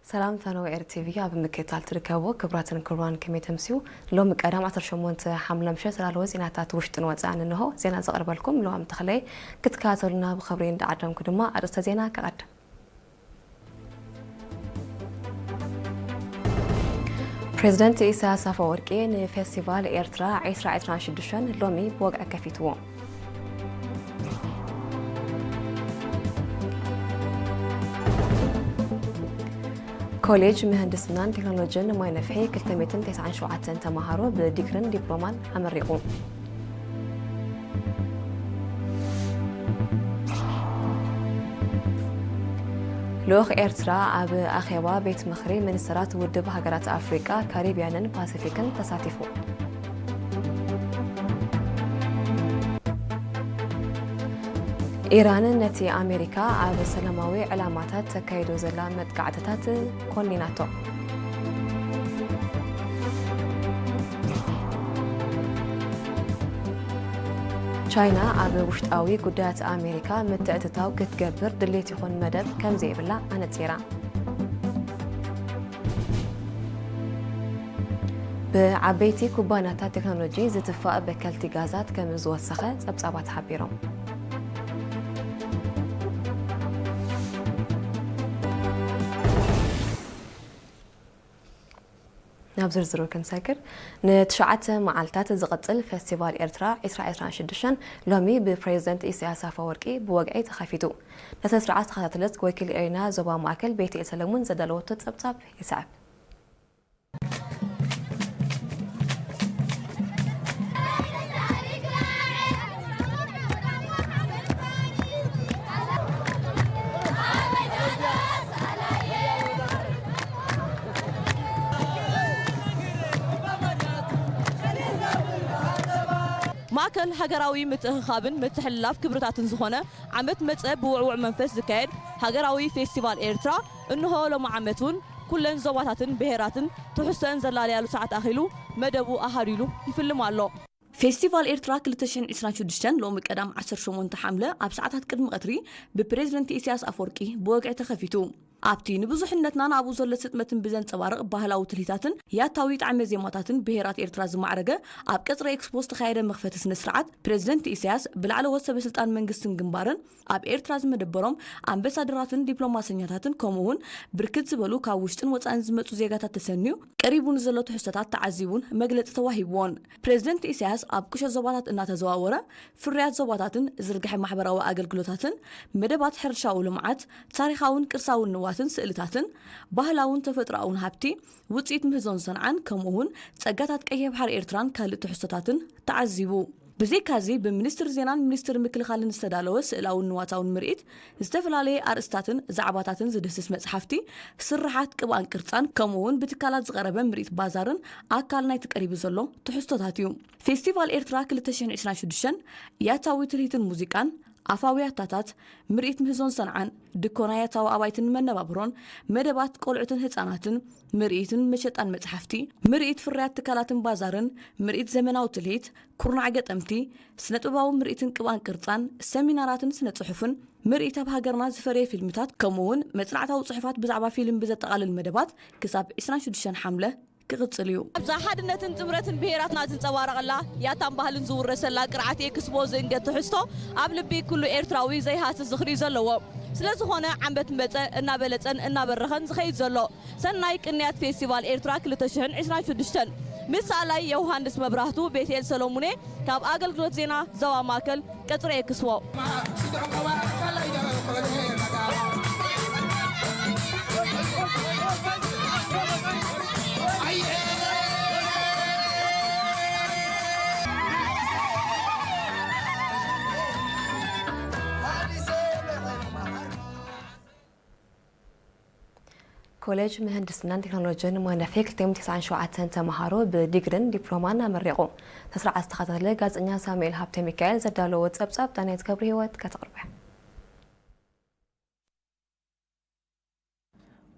ሰላም ፈነወ ኤር ቲቪ ኣብ ምክትታል ትርከቡ ክቡራትን ክቡራን ከመይ ተምስዩ? ሎሚ ቀዳም ዓሰርተ ሸሞንተ ሓምለ ምሸት ዝላለወ ዜናታት ውሽጥን ወፃእን እንሆ። ዜና ዘቕርበልኩም ለዋም ተኽለይ። ክትከታተሉና ብኽብሪ እንዳዓደምኩ ድማ ኣርእስተ ዜና ከቐድም። ፕሬዝደንት ኢሳያስ ኣፈወርቂ ንፌስቲቫል ኤርትራ ዕስራ ዕስራን ሽዱሽተን ሎሚ ብወግዒ ከፊትዎ። ኮሌጅ ምህንድስናን ቴክኖሎጂን ማይ ነፍሒ ክልተ ሚእትን ተስዓን ሸውዓተን ተምሃሮ ብዲግሪን ዲፕሎማን ኣመሪቑ። ልኡኽ ኤርትራ ኣብ ኣኼባ ቤት ምኽሪ ሚኒስትራት ውድብ ሃገራት ኣፍሪቃ፣ ካሪብያንን ፓሲፊክን ተሳቲፉ። ኢራን ነቲ ኣሜሪካ ኣብ ሰላማዊ ዕላማታት ተካይዶ ዘላ መጥቃዕትታት ኮኒናቶ። ቻይና ኣብ ውሽጣዊ ጉዳያት ኣሜሪካ ምትእትታው ክትገብር ድሌት ይኹን መደብ ከም ዘይብላ ኣነጺራ። ብዓበይቲ ኩባንያታት ቴክኖሎጂ ዝትፋእ በከልቲ ጋዛት ከም ዝወሰኸ ጸብጻባት ሓቢሮም። ናብ ዝርዝሩ ክንሰግር፣ ንትሽዓተ መዓልታት ዝቕጽል ፌስቲቫል ኤርትራ ዕስራ ዕስራን ሽዱሽተን ሎሚ ብፕሬዝደንት ኢሳያስ ኣፈወርቂ ብወግዒ ተኸፊቱ። ነቲ ስርዓት ዝተኸታተለት ወኪል ኤሪና ዞባ ማእከል ቤትኤል ሰለሙን ዘዳለወቶ ጸብጻብ ይስዕብ። ማእከል ሃገራዊ ምትእኽኻብን ምትሕልላፍ ክብርታትን ዝኾነ ዓመት መጸ ብውዕዉዕ መንፈስ ዝካየድ ሃገራዊ ፌስቲቫል ኤርትራ፣ እንሆ ሎሚ ዓመት እውን ኩለን ዞባታትን ብሄራትን ትሕዝቶአን ዘላለያሉ ሰዓት ኣኺሉ መደቡ ኣሃዱ ኢሉ ይፍልም ኣሎ። ፌስቲቫል ኤርትራ ክልተ ሽሕን ዕስራን ሽዱሽተን ሎሚ ቀዳም ዓሰርተ ሸሞንተ ሓምለ ኣብ ሰዓታት ቅድሚ ቀትሪ ብፕሬዝደንት ኢሳያስ ኣፈወርቂ ብወግዒ ተኸፊቱ። ኣብቲ ንብዙሕነትና ናብኡ ዘሎ ስጥመትን ብዘንጸባርቕ ባህላዊ ትልሂታትን ያታዊ ጣዕመ ዜማታትን ብሄራት ኤርትራ ዝማዕረገ ኣብ ቀጽሪ ኤክስፖ ዝተኻየደ መኽፈቲ ስነ ስርዓት፣ ፕሬዝደንት ኢሳያስ ብላዕለዎት ሰበ ስልጣን መንግስትን ግንባርን ኣብ ኤርትራ ዝመደበሮም ኣምበሳደራትን ዲፕሎማሰኛታትን ከምኡ እውን ብርክት ዝበሉ ካብ ውሽጥን ወጻእን ዝመጹ ዜጋታት ተሰንዩ ቀሪቡ ንዘሎ ትሕዝቶታት ተዓዚቡን መግለጺ ተዋሂብዎን። ፕሬዝደንት ኢሳያስ ኣብ ቁሸት ዞባታት እናተዘዋወረ ፍርያት ዞባታትን ዝርግሐ ማሕበራዊ ኣገልግሎታትን መደባት ሕርሻዊ ልምዓት፣ ታሪኻውን ቅርሳውን ንዋትን ስእልታትን ባህላውን ተፈጥሮኣውን ሃብቲ ውጽኢት ምህዞን ሰንዓን ከምኡ እውን ጸጋታት ቀይሕ ባሕሪ ኤርትራን ካልእ ትሕዝቶታትን ተዓዚቡ። ብዘይካዚ ብሚኒስትሪ ዜናን ሚኒስትሪ ምክልኻልን ዝተዳለወ ስእላውን ንዋታውን ምርኢት፣ ዝተፈላለየ ኣርእስታትን ዛዕባታትን ዝድህስስ መጽሓፍቲ፣ ስርሓት ቅብኣን ቅርጻን ከምኡ እውን ብትካላት ዝቐረበ ምርኢት ባዛርን ኣካል ናይቲ ቀሪቡ ዘሎ ትሕዝቶታት እዩ። ፌስቲቫል ኤርትራ ክልተ ሽሕን ዕስራን ሽዱሽተን ያታዊ ትልሂትን ሙዚቃን፣ ኣፋዊ ያታታት፣ ምርኢት ምህዞን ሰንዓን፣ ድኮና ያታዊ ኣባይትን መነባብሮን፣ መደባት ቆልዑትን ህጻናትን፣ ምርኢትን መሸጣን መጽሓፍቲ፣ ምርኢት ፍርያት ትካላትን ባዛርን፣ ምርኢት ዘመናዊ ትልሂት፣ ኩርናዕ ገጠምቲ፣ ስነ ጥበባዊ ምርኢትን ቅብኣን ቅርጻን፣ ሰሚናራትን ስነ ጽሑፍን፣ ምርኢት ኣብ ሃገርና ዝፈረየ ፊልምታት፣ ከምኡ እውን መጽናዕታዊ ጽሑፋት ብዛዕባ ፊልም ብዘጠቓልል መደባት ክሳብ ዕስራን ሽዱሽተን ሓምለ ክቕጽል እዩ። ኣብዛ ሓድነትን ጥምረትን ብሄራትና ዝንጸባረቐላ፣ ያታን ባህልን ዝውረሰላ ቅርዓት ኤክስፖ ዝእንገት ትሕዝቶ ኣብ ልቢ ኩሉ ኤርትራዊ ዘይሃስስ ዝኽሪ እዩ ዘለዎ። ስለ ዝኾነ ዓመት መጸ እናበለጸን እናበረኸን ዝኸይድ ዘሎ ሰናይ ቅንያት ፌስቲቫል ኤርትራ ክልተ ሽሕን ዕስራን ሽዱሽተን ምስ ሰኣላይ ዮሃንስ መብራህቱ፣ ቤትኤል ሰሎሙኔ ካብ ኣገልግሎት ዜና ዞባ ማእከል ቀጽሪ ኤክስፖ። ኮሌጅ ምህንድስናን ቴክኖሎጂን ማይ ነፍሒ ክልተ ሚእትን ተስዓን ሸውዓተን ተምሃሮ ብዲግሪን ዲፕሎማን ኣመሪቑ። እቲ ስርዓት ዝተኸታተለ ጋዜጠኛ ሳሙኤል ሃብተ ሚካኤል ዘዳለዎ ጸብጻብ ዳንያት ገብረ ህይወት ከተቕርበ።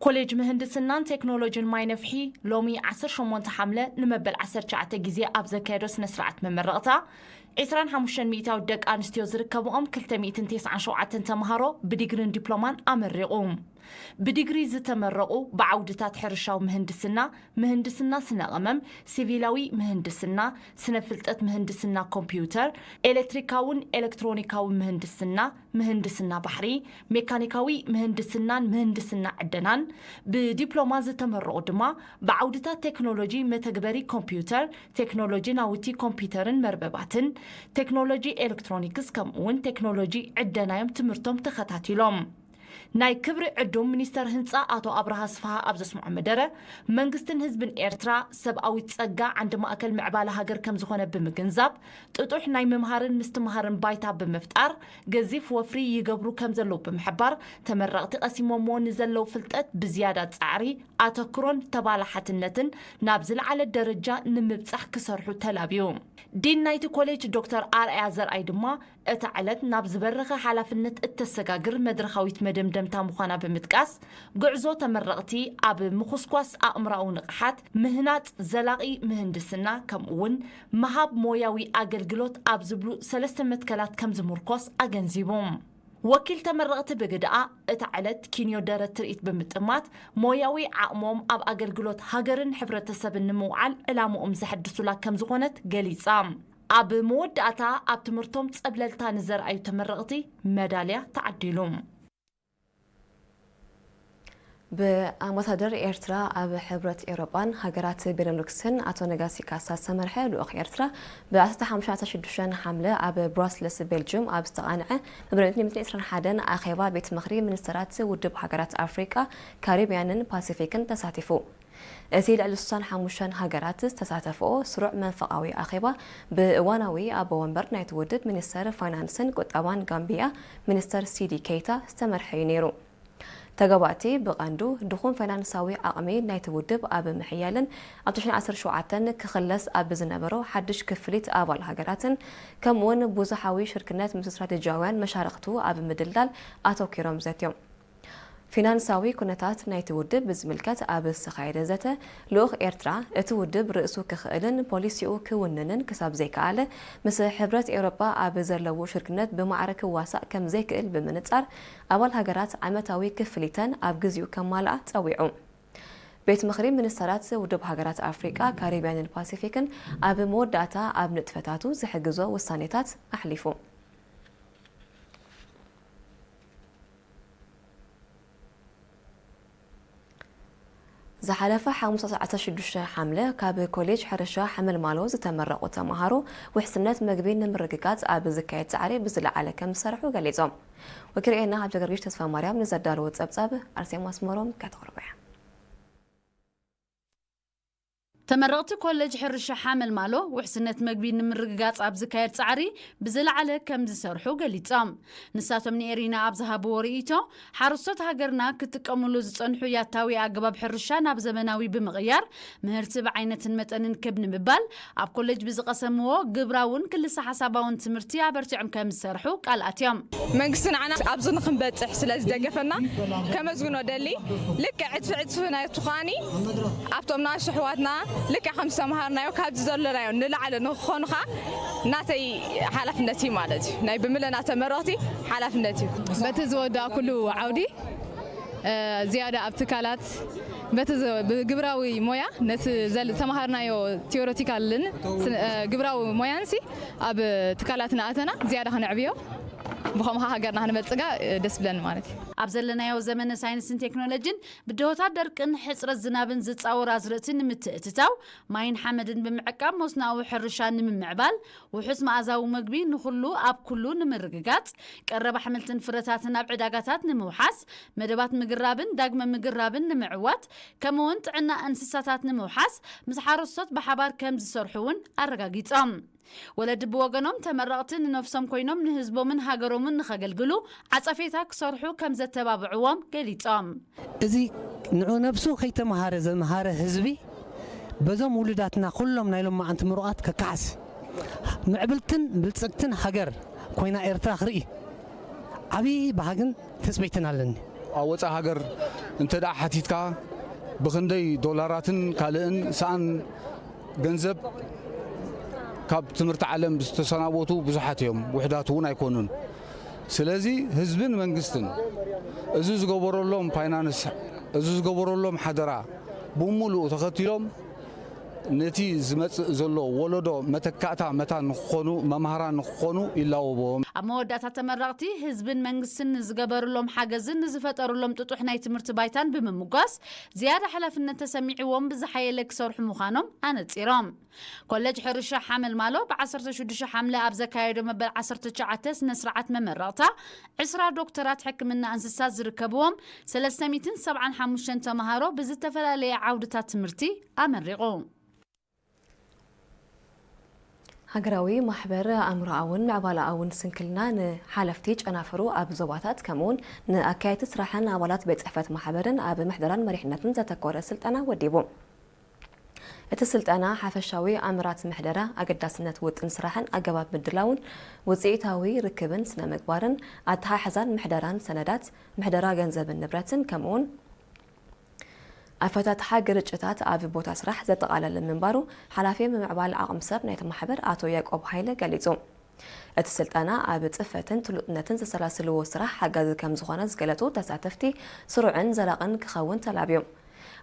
ኮሌጅ ምህንድስናን ቴክኖሎጂን ማይ ነፍሒ ሎሚ ዓሰርተ ሸሞንተ ሓምለ ንመበል ዓሰርተ ትሽዓተ ግዜ ኣብ ዘካየዶ ስነ ስርዓት መመረቕታ፣ ዕስራን ሓሙሽተን ሚእታዊት ደቂ ኣንስትዮ ዝርከብኦም ክልተ ሚእትን ተስዓን ሸውዓተን ተምሃሮ ብዲግሪን ዲፕሎማን ኣመሪቑ። ብዲግሪ ዝተመረቑ ብዓውድታት ሕርሻዊ ምህንድስና፣ ምህንድስና ስነ ቀመም፣ ሲቪላዊ ምህንድስና፣ ስነ ፍልጠት ምህንድስና ኮምፒውተር፣ ኤሌክትሪካውን ኤሌክትሮኒካዊ ምህንድስና፣ ምህንድስና ባሕሪ፣ ሜካኒካዊ ምህንድስናን ምህንድስና ዕደናን፣ ብዲፕሎማ ዝተመረቑ ድማ ብዓውድታት ቴክኖሎጂ መተግበሪ ኮምፒውተር፣ ቴክኖሎጂ ናውቲ ኮምፒውተርን መርበባትን፣ ቴክኖሎጂ ኤሌክትሮኒክስ ከምኡውን ቴክኖሎጂ ዕደናዮም ትምህርቶም ተኸታቲሎም። ናይ ክብሪ ዕዱም ሚኒስተር ህንጻ ኣቶ ኣብርሃ ስፍሃ ኣብ ዘስምዖ መደረ፣ መንግስትን ህዝብን ኤርትራ ሰብኣዊ ጸጋ ዓንዲ ማእከል ምዕባለ ሃገር ከም ዝኾነ ብምግንዛብ፣ ጥጡሕ ናይ ምምሃርን ምስትምሃርን ባይታ ብምፍጣር፣ ገዚፍ ወፍሪ ይገብሩ ከም ዘለዉ ብምሕባር፣ ተመረቕቲ ቀሲሞምዎ ንዘለዉ ፍልጠት ብዝያዳ ጻዕሪ፣ ኣተኩሮን ተባላሓትነትን ናብ ዝለዓለ ደረጃ ንምብጻሕ ክሰርሑ ተላብዩ። ዲን ናይቲ ኮሌጅ ዶክተር ኣርኣያ ዘርኣይ ድማ፣ እታ ዕለት ናብ ዝበረኸ ሓላፍነት እተሰጋግር መድረኻዊት መደምደምታ ምዃና ብምጥቃስ፣ ጉዕዞ ተመረቕቲ ኣብ ምኹስኳስ ኣእምሮኣዊ ንቕሓት፣ ምህናጽ ዘላቒ ምህንድስና፣ ከምኡውን ምሃብ ሞያዊ ኣገልግሎት ኣብ ዝብሉ ሰለስተ መትከላት ከም ዝምርኮስ ኣገንዚቡ። ወኪል ተመረቕቲ ብግድኣ፣ እታ ዕለት ኪንዮ ደረት ትርኢት ብምጥማት፣ ሞያዊ ዓቕሞም ኣብ ኣገልግሎት ሃገርን ሕብረተሰብን ንምውዓል ዕላምኦም ዘሐድሱላ ከም ዝኾነት ገሊጻ። ኣብ መወዳእታ፣ ኣብ ትምህርቶም ጸብለልታ ንዘርኣዩ ተመረቕቲ መዳልያ ተዓዲሉ። ብኣምባሳደር ኤርትራ ኣብ ሕብረት ኤውሮጳን ሃገራት ቤነሉክስን ኣቶ ነጋሲ ካሳ ዝተመርሐ ልኡኽ ኤርትራ ብ ዓሰርተ ሓሙሽተ ዓሰርተ ሽዱሽተ ሓምለ ኣብ ብራስለስ ቤልጅም ኣብ ዝተቓንዐ መበል ሚእትን ዕስራን ሓደን ኣኼባ ቤት ምኽሪ ሚኒስተራት ውድብ ሃገራት ኣፍሪቃ፣ ካሪብያንን ፓሲፊክን ተሳቲፉ። እቲ ልዕሊ ስሳን ሓሙሽተን ሃገራት ዝተሳተፍኦ ስሩዕ መንፈቓዊ ኣኼባ ብእዋናዊ ኣቦ ወንበር ናይቲ ውድብ ሚኒስተር ፋይናንስን ቁጠባን ጋምቢያ ሚኒስተር ሲዲ ኬይታ ዝተመርሐ እዩ ነይሩ። ተጋባእቲ ብቐንዱ ድኹም ፋይናንሳዊ ዓቕሚ ናይቲ ውድብ ኣብ ምሕያልን ኣብ ተሽዓተ ዓሰርተ ሸውዓተ ክኽለስ ኣብ ዝነበሮ ሓድሽ ክፍሊት ኣባል ሃገራትን ከምኡውን ብዙሓዊ ሽርክነት ምስ ስትራቴጂያውያን መሻርኽቱ ኣብ ምድልዳል ኣተኲሮም ዘትዮም። ፊናንሳዊ ኩነታት ናይቲ ውድብ ብዝምልከት ኣብ ዝተኻየደ ዘተ፣ ልኡኽ ኤርትራ፣ እቲ ውድብ ርእሱ ክኽእልን ፖሊሲኡ ክውንንን ክሳብ ዘይከኣለ፣ ምስ ሕብረት ኤውሮጳ ኣብ ዘለዎ ሽርክነት ብማዕረ ክዋሳእ ከም ዘይክእል ብምንጻር፣ ኣባል ሃገራት ዓመታዊ ክፍሊተን ኣብ ግዜኡ ከማልኣ ጸዊዑ። ቤት ምኽሪ ሚኒስተራት ውድብ ሃገራት ኣፍሪቃ፣ ካሪብያንን ፓሲፊክን ኣብ መወዳእታ ኣብ ንጥፈታቱ ዝሕግዞ ውሳኔታት ኣሕሊፉ። ዝሓለፈ ሓሙስ ዓሰርተ ሽዱሽተ ሓምለ ካብ ኮሌጅ ሕርሻ ሓመልማሎ ዝተመረቑ ተምሃሮ ውሕስነት መግቢ ንምርግጋጽ ኣብ ዝካየድ ጻዕሪ ብዝለዓለ ከም ዝሰርሑ ገሊጾም። ወኪል ዜና ሃብተገርጊሽ ተስፋማርያም ንዘዳለዎ ጸብጻብ ኣርሴማ ኣስመሮም ከተቕርቦ እያ። ተመረቕቲ ኮሌጅ ሕርሻ ሓመልማሎ ውሕስነት መግቢ ንምርግጋጽ ኣብ ዝካየድ ጻዕሪ ብዝለዓለ ከም ዝሰርሑ ገሊጾም። ንሳቶም ንኤሪና ኣብ ዝሃብዎ ርእይቶ፣ ሓረስቶት ሃገርና ክጥቀሙሉ ዝጸንሑ ያታዊ ኣገባብ ሕርሻ ናብ ዘመናዊ ብምቕያር፣ ምህርቲ ብዓይነትን መጠንን ክብ ንምባል፣ ኣብ ኮሌጅ ብዝቐሰምዎ ግብራውን ክልሰ ሓሳባውን ትምህርቲ ኣበርቲዖም ከም ዝሰርሑ ቃል ኣትዮም። መንግስቲ ንዓና ኣብዚ ንክንበጽሕ ስለ ዝደገፈና ከመስግኖ ደሊ። ልክዕ ዕጽፊ ዕጽፊ ናይቲ ኳኒ ኣብቶም ንኣሽቱ ኣሕዋትና ልክዕ ከም ዝተምሃርናዮ ካብዚ ዘለናዮ ንላዕሊ ንክኾኑ ኸኣ ናተይ ሓላፍነት እዩ ማለት እዩ። ናይ ብምለና ተመረቕቲ ሓላፍነት እዩ። በቲ ዝወዳእኩሉ ዓውዲ፣ እ፣ ዝያዳ ኣብ ትካላት በቲ ዝ-፣ ብግብራዊ ሞያ ነቲ ዘል-፣ ዝተምሃርናዮ ቲዮሬቲካልን ስነ-፣ እ፣ ግብራዊ ሞያንሲ ኣብ ትካላት እናኣተና ዝያዳ ከነዕብዮ፣ ብኸምኡ ሃገርና ክንበልጽጋ፣ እ፣ ደስ ብለኒ ማለት እዩ። ኣብ ዘለናዮ ዘመነ ሳይንስን ቴክኖሎጂን ብድሆታት ደርቅን ሕጽረት ዝናብን ዝጻወር ኣዝርእቲ ንምትእትታው፣ ማይን ሓመድን ብምዕቃብ መስኖኣዊ ሕርሻ ንምምዕባል፣ ውሑስ መኣዛዊ መግቢ ንኹሉ ኣብ ኩሉ ንምርግጋጽ፣ ቀረብ ኣሕምልትን ፍረታትን ኣብ ዕዳጋታት ንምውሓስ፣ መደባት ምግራብን ዳግመ ምግራብን ንምዕዋት፣ ከምኡውን ጥዕና እንስሳታት ንምውሓስ፣ ምስ ሓረስቶት ብሓባር ከም ዝሰርሑ እውን ኣረጋጊጾም። ወለዲ ብወገኖም፣ ተመረቕቲ ንነፍሶም ኮይኖም ንህዝቦምን ሃገሮምን ንኸገልግሉ ዓጸፌታ ክሰርሑ ከም ዘተባብዕዎም ገሊጾም። እዚ ንዑ ነብሱ ከይተምሃረ ዘምሃረ ህዝቢ፣ በዞም ውሉዳትና ኩሎም ናይ ሎማዓንቲ ምሩቓት ከከሓስ፣ ምዕብልትን ብልጽግትን ሃገር ኮይና ኤርትራ ክርኢ ዓብዪ ባህግን ትጽቢትን ኣለኒ። ኣብ ወጻኢ ሃገር እንተ ደኣ ሓቲትካ፣ ብኽንደይ ዶላራትን ካልእን ሰኣን ገንዘብ ካብ ትምህርቲ ዓለም ዝተሰናበቱ ብዙሓት እዮም፣ ውሑዳት እውን ኣይኮኑን። ስለዚ ህዝብን መንግስትን እዚ ዝገበረሎም ፋይናንስ፣ እዚ ዝገበረሎም ሓደራ ብምሉኡ ተኸቲሎም ነቲ ዝመጽእ ዘሎ ወለዶ መተካእታ መታን ንክኾኑ፣ መምሃራን ንክኾኑ ይላወቦም። ኣብ መወዳእታ ተመረቕቲ ህዝብን መንግስትን ንዝገበሩሎም ሓገዝን ንዝፈጠሩሎም ጥጡሕ ናይ ትምህርቲ ባይታን ብምምጓስ ዝያዳ ሓላፍነት ተሰሚዕዎም ብዝሓየለ ክሰርሑ ምዃኖም ኣነጺሮም። ኮለጅ ሕርሻ ሓመልማሎ ብ16 ሓምለ ኣብ ዘካየዶ መበል 19 ስነ ስርዓት መመረቕታ 20 ዶክተራት ሕክምና እንስሳት ዝርከብዎም 375 ተምሃሮ ብዝተፈላለየ ዓውድታት ትምህርቲ ኣመሪቑ። ሃገራዊ ማሕበር ኣእምሮኣውን ምዕባለኣውን ስንክልና ንሓለፍቲ ጨናፍሩ ኣብ ዞባታት ከምኡውን ንኣካየድቲ ስራሕን ኣባላት ቤት ጽሕፈት ማሕበርን ኣብ ምሕደራን መሪሕነትን ዘተኮረ ስልጠና ወዲቡ። እቲ ስልጠና ሓፈሻዊ ኣምራት ምሕደራ፣ ኣገዳስነት ውጥን ስራሕን ኣገባብ ምድላውን ውጽኢታዊ ርክብን ስነ ምግባርን ኣተሓሕዛን ምሕደራን ሰነዳት፣ ምሕደራ ገንዘብን ንብረትን ከምኡውን ኣፈታትሓ ግርጭታት ኣብ ቦታ ስራሕ ዘጠቓለለ ምንባሩ ሓላፊ ምምዕባል ዓቕሚ ሰብ ናይቲ ማሕበር ኣቶ ያዕቆብ ሃይለ ገሊጹ። እቲ ስልጠና ኣብ ጽፈትን ትሉጥነትን ዘሰላስልዎ ስራሕ ሓጋዚ ከም ዝኾነ ዝገለጹ ተሳተፍቲ፣ ስሩዕን ዘላቕን ክኸውን ተላብዮም።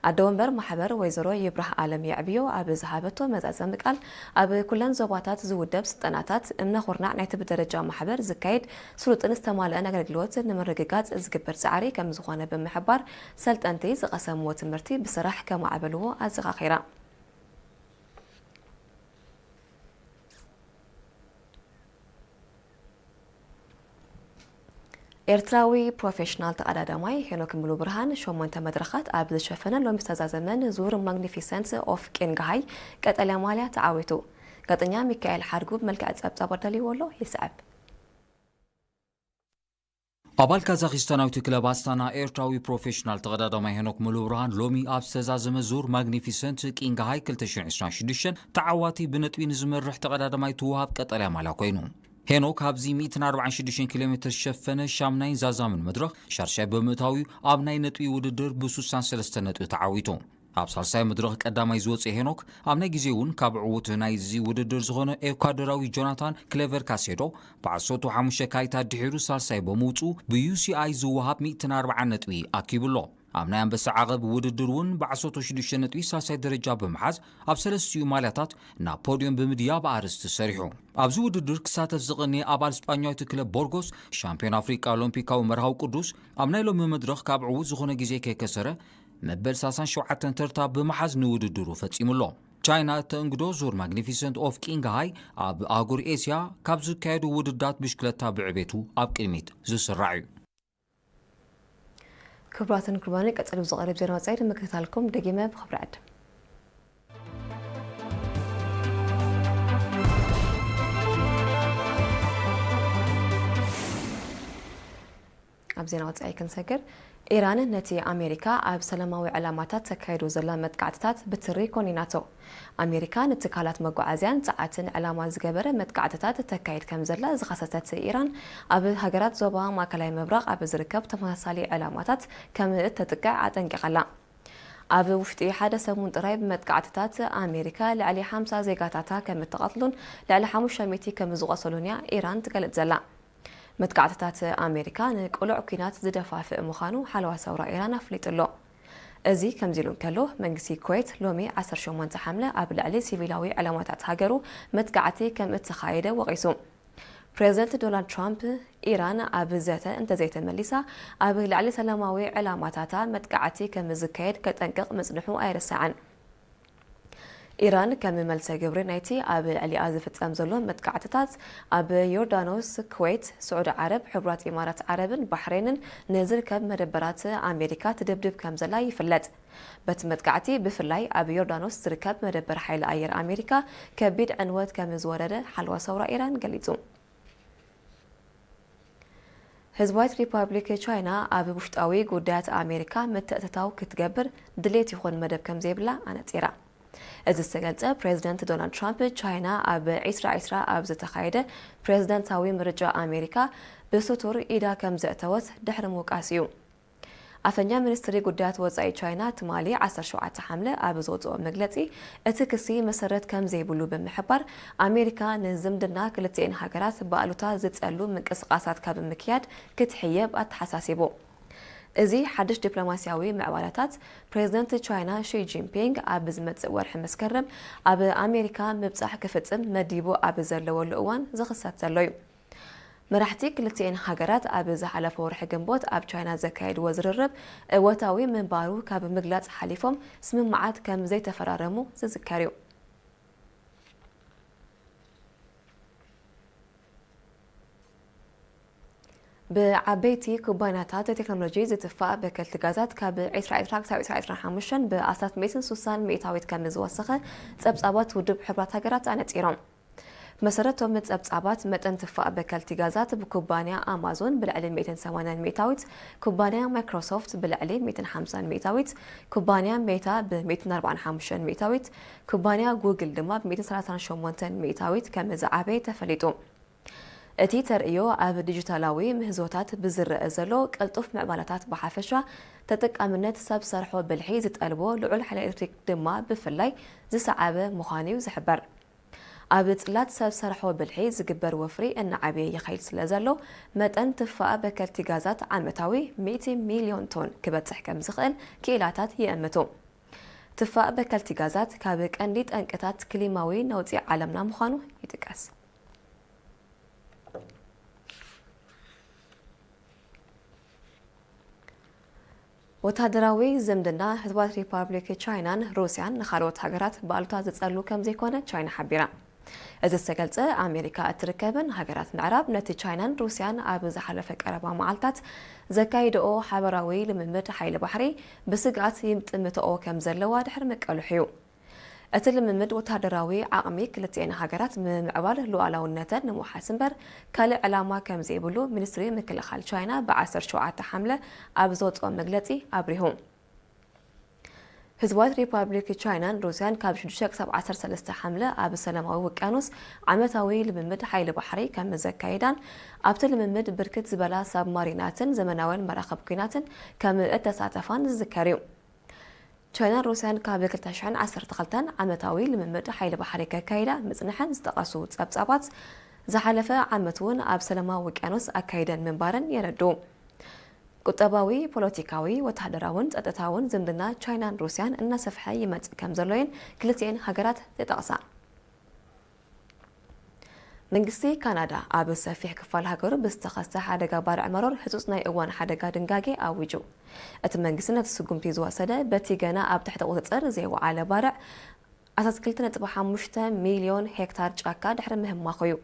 ኣደ ወንበር ማሕበር ወይዘሮ ይብራህ ኣለም የዕብዮ ኣብ ዝሃበቶ መዛዘሚ ቃል፣ ኣብ ኩለን ዞባታት ዝውደብ ስልጠናታት እምነ ኩርናዕ ናይቲ ብደረጃ ማሕበር ዝካየድ ስሉጥን ዝተማልአን ኣገልግሎት ንምርግጋጽ ዝግበር ጻዕሪ ከም ዝኾነ ብምሕባር፣ ሰልጠንቲ ዝቐሰምዎ ትምህርቲ ብስራሕ ከማዕበልዎ ኣዘኻኺራ። ኤርትራዊ ፕሮፌሽናል ተቐዳዳማይ ሄኖክ ሙሉ ብርሃን ሸሞንተ መድረኻት ኣብ ዝሸፈነ ሎሚ ዝተዛዘመን ዙር ማግኒፊሰንት ኦፍ ቄንግሃይ ቀጠልያ ማልያ ተዓዊቱ። ጋዜጠኛ ሚካኤል ሓድጉ ብመልክዕ ጸብጻብ ኣዳልይዎ ኣሎ፣ ይስዕብ። ኣባል ካዛኺስታናዊት ክለብ ኣስታና ኤርትራዊ ፕሮፌሽናል ተቐዳዳማይ ሄኖክ ሙሉ ብርሃን ሎሚ ኣብ ዝተዛዘመ ዙር ማግኒፊሰንት ቂንግሃይ 2026 ተዓዋቲ ብነጥቢ ንዝመርሕ ተቐዳዳማይ ትወሃብ ቀጠልያ ማልያ ኮይኑ። ሄኖክ ኣብዚ 146 ኪሎ ሜትር ዝሸፈነ ሻምናይን ዛዛምን መድረኽ ሻርሻይ ብምእታው እዩ ኣብ ናይ ነጥቢ ውድድር ብ63 ነጥቢ ተዓዊቱ። ኣብ ሳልሳይ መድረኽ ቀዳማይ ዝወጸ ሄኖክ ኣብ ናይ ግዜ እውን ካብ ዕዉት ናይዚ ውድድር ዝኾነ ኤኳዶራዊ ጆናታን ክሌቨር ካሴዶ ብ15 ካይታ ድሒሩ ሳልሳይ ብምውጽኡ ብ ዩ ሲ ኣይ ዝወሃብ 140 ነጥቢ ኣኪቡ ኣሎ። ኣብ ናይ ኣንበሳ ዓቐብ ውድድር እውን ብ16 ነጥቢ ሳልሳይ ደረጃ ብምሓዝ ኣብ ሰለስቲኡ ማልያታት ናብ ፖድዮም ብምድያብ ኣርእስቲ ሰሪሑ። ኣብዚ ውድድር ክሳተፍ ዝቐነየ ኣባል ስጳኛዊት ክለብ ቦርጎስ ሻምፒዮን ኣፍሪቃ ኦሎምፒካዊ መርሃዊ ቅዱስ ኣብ ናይ ሎሚ መድረኽ ካብ ዕዉት ዝኾነ ግዜ ከይከሰረ መበል 37 ተርታ ብምሓዝ ንውድድሩ ፈጺሙ ኣሎ። ቻይና እተእንግዶ ዙር ማግኒፊሰንት ኦፍ ቂንግሃይ ኣብ ኣህጉር ኤስያ ካብ ዝካየዱ ውድድራት ብሽክለታ ብዕቤቱ ኣብ ቅድሚት ዝስራዕ እዩ። ክቡራትን ክቡራን፣ ቀጺሉ ዝቐርብ ዜና ወጻኢ ንምክትታልኩም ደጊመ ብኽብሪ ዕድም። ኣብ ዜና ወጻኢ ክንሰግር፣ ኢራን ነቲ ኣሜሪካ ኣብ ሰላማዊ ዕላማታት ተካይዶ ዘላ መጥቃዕትታት ብትሪ ኮኒናቶ። ኣሜሪካ ንትካላት መጓዓዝያን ጸዓትን ዕላማ ዝገበረ መጥቃዕትታት ተካይድ ከም ዘላ ዝኸሰተት ኢራን፣ ኣብ ሃገራት ዞባ ማእከላይ ምብራቕ ኣብ ዝርከብ ተመሳሳሊ ዕላማታት ከም እተጥቅዕ ኣጠንቂቓ ኣላ። ኣብ ውሽጢ ሓደ ሰሙን ጥራይ ብመጥቃዕትታት ኣሜሪካ ልዕሊ 50 ዜጋታታ ከም እተቐትሉን ልዕሊ 500 ከም ዝቖሰሉን እያ ኢራን ትገልጽ ዘላ። መጥቃዕትታት ኣሜሪካ ንቅሉዕ ኲናት ዝደፋፍእ ምዃኑ ሓለዋ ሰውራ ኢራን ኣፍሊጡ ኣሎ። እዚ ከምዚ ኢሉ እንከሎ፣ መንግስቲ ኩዌት ሎሚ 18 ሓምለ ኣብ ልዕሊ ሲቪላዊ ዕላማታት ሃገሩ መጥቃዕቲ ከም እተኻየደ ወቒሱ። ፕሬዚደንት ዶናልድ ትራምፕ፣ ኢራን ኣብ ዘተ እንተዘይተመሊሳ ኣብ ልዕሊ ሰላማዊ ዕላማታታ መጥቃዕቲ ከም ዝካየድ ከጠንቅቕ ምጽንሑ ኣይርሳዕን። ኢራን ከም መልሰ ግብሪ ናይቲ ኣብ ልዕሊኣ ዝፍጸም ዘሎ መጥቃዕትታት፣ ኣብ ዮርዳኖስ፣ ኩዌት፣ ስዑዲ ዓረብ፣ ሕቡራት ኢማራት ዓረብን ባሕሬንን ንዝርከብ መደበራት ኣሜሪካ ትድብድብ ከም ዘላ ይፍለጥ። በቲ መጥቃዕቲ፣ ብፍላይ ኣብ ዮርዳኖስ ዝርከብ መደበር ሓይሊ ኣየር ኣሜሪካ ከቢድ ዕንወት ከም ዝወረደ ሓለዋ ሰውራ ኢራን ገሊጹ። ህዝባዊት ሪፓብሊክ ቻይና ኣብ ውሽጣዊ ጉዳያት ኣሜሪካ ምትእትታው ክትገብር ድሌት ይኹን መደብ ከም ዘይብላ ኣነጺራ። እዚ ዝተገልጸ፣ ፕሬዚደንት ዶናልድ ትራምፕ ቻይና ኣብ 2020 ኣብ ዝተኻየደ ፕሬዚደንታዊ ምርጫ ኣሜሪካ ብስቱር ኢዳ ከም ዘእተወት ድሕሪ ምውቃስ እዩ። ኣፈኛ ሚኒስትሪ ጉዳያት ወጻኢ ቻይና ትማሊ ዓሰርተ ሸውዓተ ሓምለ ኣብ ዘውጽኦ መግለጺ፣ እቲ ክሲ መሰረት ከም ዘይብሉ ብምሕባር፣ ኣሜሪካ ንዝምድና ክልቲኤን ሃገራት ብኣሉታ ዝጸሉ ምንቅስቓሳት ካብ ምክያድ ክትሕየብ ኣተሓሳሲቡ። እዚ ሓድሽ ዲፕሎማስያዊ ምዕባለታት፣ ፕሬዝደንት ቻይና ሺ ጂንፒንግ ኣብ ዝመጽእ ወርሒ መስከረም ኣብ ኣሜሪካ ምብጻሕ ክፍጽም መዲቡ ኣብ ዘለወሉ እዋን ዝኽሰት ዘሎ እዩ። መራሕቲ ክልቲኤን ሃገራት ኣብ ዝሓለፈ ወርሒ ግንቦት ኣብ ቻይና ዘካየድዎ ዝርርብ እወታዊ ምንባሩ ካብ ምግላጽ ሓሊፎም ስምምዓት ከም ዘይተፈራረሙ ዝዝከር እዩ። ብዓበይቲ ኩባንያታት ቴክኖሎጂ ዝትፋእ በከልቲ ጋዛት ካብ ዕስራ ዕስራ ክሳብ ዕስራ ዕስራ ሓሙሽተ ብኣስታት ሚእትን ሱሳን ሚእታዊት ከም ዝወሰኸ ጸብጻባት ውድብ ሕቡራት ሃገራት ኣነጺሮም። ብመሰረት እቶም ጸብጻባት፣ መጠን ትፋእ በከልቲ ጋዛት ብኩባንያ ኣማዞን ብልዕሊ ሚእትን ሰማንያን ሚእታዊት፣ ኩባንያ ማይክሮሶፍት ብልዕሊ ሚእትን ሓምሳን ሚእታዊት፣ ኩባንያ ሜታ ብ ሚእትን ኣርባዓን ሓሙሽተን ሚእታዊት፣ ኩባንያ ጉግል ድማ ብ ሚእትን ሰላሳን ሸሞንተን ሚእታዊት ከም ዝዓበየ ተፈሊጡ። እቲ ተርእዮ ኣብ ዲጂታላዊ ምህዞታት ብዝረአ ዘሎ ቅልጡፍ ምዕባለታት ብሓፈሻ፣ ተጠቃምነት ሰብ ሰርሖ ብልሒ ዝጠልቦ ልዑል ሓይሊ ኤሌክትሪክ ድማ ብፍላይ ዝሰዓበ ምዃኑ እዩ ዝሕበር። ኣብ ጽላት ሰብ ሰርሖ ብልሒ ዝግበር ወፍሪ እናዓበየ ይኸይድ ስለ ዘሎ፣ መጠን ትፋእ በከልቲ ጋዛት ዓመታዊ ሚእቲ ሚልዮን ቶን ክበጽሕ ከም ዝኽእል ክኢላታት ይእምቱ። ትፋእ በከልቲ ጋዛት ካብ ቀንዲ ጠንቅታት ክሊማዊ ነውጺ ዓለምና ምዃኑ ይጥቀስ። ወታደራዊ ዝምድና ህዝባት ሪፓብሊክ ቻይናን ሩስያን ንኻልኦት ሃገራት ብኣሉታ ዝጸሉ ከም ዘይኮነ ቻይና ሓቢራ። እዚ ዝተገልጸ፣ ኣሜሪካ እትርከበን ሃገራት ምዕራብ ነቲ ቻይናን ሩስያን ኣብ ዝሓለፈ ቀረባ መዓልታት ዘካይድኦ ሓበራዊ ልምምድ ሓይሊ ባሕሪ ብስግኣት ይጥምትኦ ከም ዘለዋ ድሕሪ ምቅልሑ እዩ። እቲ ልምምድ ወታደራዊ ዓቕሚ ክልቲኤን ሃገራት ንምምዕባል ሉዓላውነተን ንምውሓስ እምበር ካልእ ዕላማ ከም ዘይብሉ ሚኒስትሪ ምክልኻል ቻይና ብ ዓሰርተ ሸውዓተ ሓምለ ኣብ ዘውጽኦ መግለጺ ኣብሪሁ። ህዝባዊት ሪፓብሊክ ቻይናን ሩስያን ካብ ሽዱሽተ ክሳብ ዓሰርተ ሰለስተ ሓምለ ኣብ ሰላማዊ ውቅያኖስ ዓመታዊ ልምምድ ሓይሊ ባሕሪ ከም ዘካይዳን ኣብቲ ልምምድ ብርክት ዝበላ ሳብማሪናትን ዘመናውያን መራኸብ ኲናትን ከም እተሳተፋን ዝዝከር እዩ። ቻይናን ሩስያን ካብ ክልተ ሽሕን ዓሰርተ ክልተን ዓመታዊ ልምምድ ሓይሊ ባሕሪ ከካይዳ ምጽንሐን ዝጠቐሱ ጸብጻባት፣ ዝሓለፈ ዓመት እውን ኣብ ሰላማዊ ውቅያኖስ ኣካይደን ምንባረን የረድኡ። ቁጠባዊ፣ ፖለቲካዊ፣ ወተሃደራውን ጸጥታውን ዝምድና ቻይናን ሩስያን እናሰፍሐ ይመጽእ ከም ዘሎ'የን ክልቲኤን ሃገራት ዝጠቕሳ። መንግስቲ ካናዳ ኣብ ሰፊሕ ክፋል ሃገሩ ብዝተኸስተ ሓደጋ ባርዕ መሮር ህጹጽ ናይ እዋን ሓደጋ ድንጋጌ ኣዊጁ። እቲ መንግስቲ ነቲ ስጉምቲ ዝወሰደ በቲ ገና ኣብ ትሕቲ ቁጽጽር ዘይወዓለ ባርዕ ኣስታት ክልተ ነጥቢ ሓሙሽተ ሚልዮን ሄክታር ጫካ ድሕሪ ምህማኹ እዩ።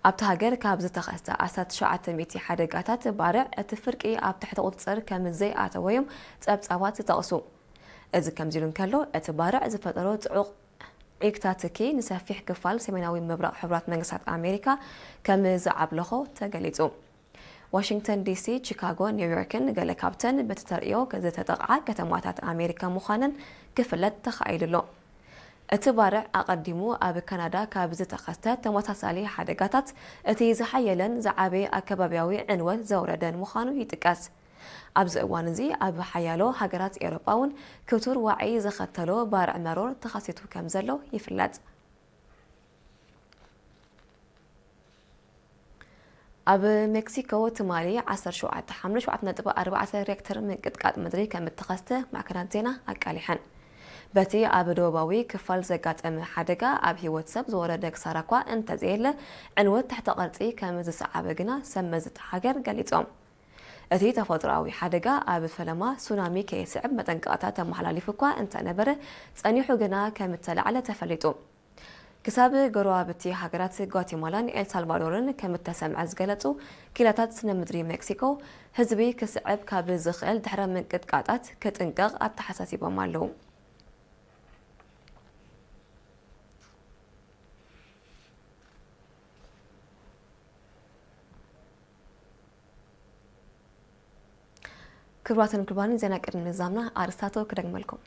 ኣብቲ ሃገር ካብ ዝተኸስተ ኣስታት ትሽዓተ ሚእቲ ሓደጋታት ባርዕ እቲ ፍርቂ ኣብ ትሕቲ ቁጽጽር ከም ዘይኣተወ እዮም ጸብጻባት ዝጠቕሱ። እዚ ከምዚ ኢሉ እንከሎ፣ እቲ ባርዕ ዝፈጠሮ ጽዑቕ ዒግታ ትኪ ንሰፊሕ ክፋል ሰሜናዊ ምብራቕ ሕቡራት መንግስታት ኣሜሪካ ከም ዝዓብለኾ ተገሊጹ። ዋሽንግተን ዲሲ፣ ቺካጎ፣ ኒውዮርክን ገለ ካብተን በቲ ተርእዮ ዝተጠቕዓ ከተማታት ኣሜሪካ ምዃነን ክፍለጥ ተኻኢሉ ኣሎ። እቲ ባርዕ ኣቐዲሙ ኣብ ካናዳ ካብ ዝተኸስተ ተመሳሳሊ ሓደጋታት እቲ ዝሓየለን ዝዓበየ ኣከባብያዊ ዕንወት ዘውረደን ምዃኑ ይጥቀስ። ኣብዚ እዋን እዚ ኣብ ሓያሎ ሃገራት ኤውሮጳ እውን ክቱር ዋዒ ዘኸተሎ ባርዕ መሮር ተኸሲቱ ከም ዘሎ ይፍለጥ። ኣብ ሜክሲኮ ትማሊ ዓሰርተ ሸውዓተ ሓምለ ሸውዓተ ነጥቢ ኣርባዕተ ሬክተር ምንቅጥቃጥ ምድሪ ከም እተኸስተ ማዕከናት ዜና ኣቃሊሐን። በቲ ኣብ ደቡባዊ ክፋል ዘጋጠመ ሓደጋ ኣብ ህይወት ሰብ ዝወረደ ክሳራ እኳ እንተዘየለ፣ ዕንወት ትሕተ ቅርጺ ከም ዝሰዓበ ግና ሰብ መዚ እታ ሃገር ገሊጾም። እቲ ተፈጥሮኣዊ ሓደጋ ኣብ ፈለማ ሱናሚ ከየስዕብ መጠንቀቕታ ተመሓላሊፉ እኳ እንተነበረ፣ ጸኒሑ ግና ከም እተላዕለ ተፈሊጡ። ክሳብ ጎረባብቲ ሃገራት ጓቲማላን ኤልሳልቫዶርን ከም እተሰምዐ ዝገለጹ ክኢላታት ስነ ምድሪ ሜክሲኮ፣ ህዝቢ ክስዕብ ካብ ዝኽእል ድሕረ ምንቅጥቃጣት ክጥንቀቕ ኣተሓሳሲቦም ኣለዉ። ክቡራትን ክቡራንን፣ ዜና ቅድሚ ምዛምና ኣርእስታቱ ክደግመልኩም።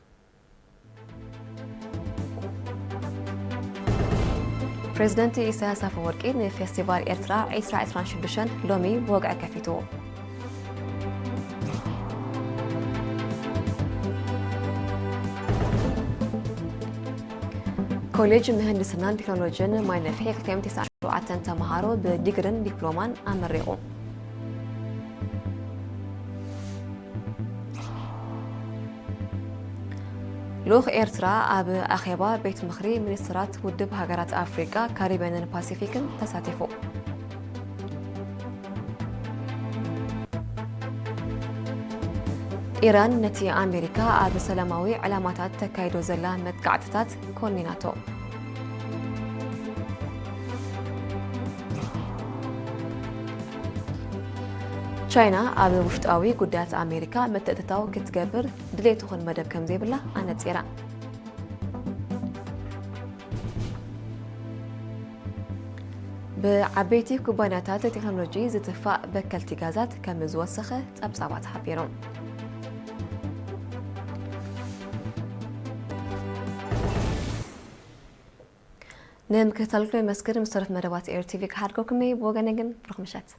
ፕሬዚደንት ኢሳያስ ኣፈወርቂ ንፌስቲቫል ኤርትራ ዕስራ ዕስራን ሽዱሽተን ሎሚ ብወግዒ ከፊትዎ። ኮሌጅ ምህንድስናን ቴክኖሎጂን ማይ ነፍሒ ክልተ ሚእትን ተስዓን ሸውዓተን ተምሃሮ ብዲግርን ዲፕሎማን ኣመሪቑ። ልኡኽ ኤርትራ ኣብ ኣኼባ ቤት ምኽሪ ሚኒስትራት ውድብ ሃገራት ኣፍሪቃ፣ ካሪብያንን ፓሲፊክን ተሳቲፉ። ኢራን ነቲ ኣሜሪካ ኣብ ሰላማዊ ዕላማታት ተካይዶ ዘላ መጥቃዕትታት ኮኒናቶ። ቻይና ኣብ ውሽጣዊ ጉዳያት ኣሜሪካ ምትእትታው ክትገብር ድሌት ይኹን መደብ ከም ዘይብላ ኣነጺራ። ብዓበይቲ ኩባንያታት ቴክኖሎጂ ዝትፋእ በከልቲ ጋዛት ከም ዝወሰኸ ጸብጻባት ሓቢሮም። ንምክትታልኩም የመስግን። ምስ ተረፍ መደባት ኤር ቲቪ ክሓድገኩም እየ። ብወገነ ግን ብሩኽ ምሸት።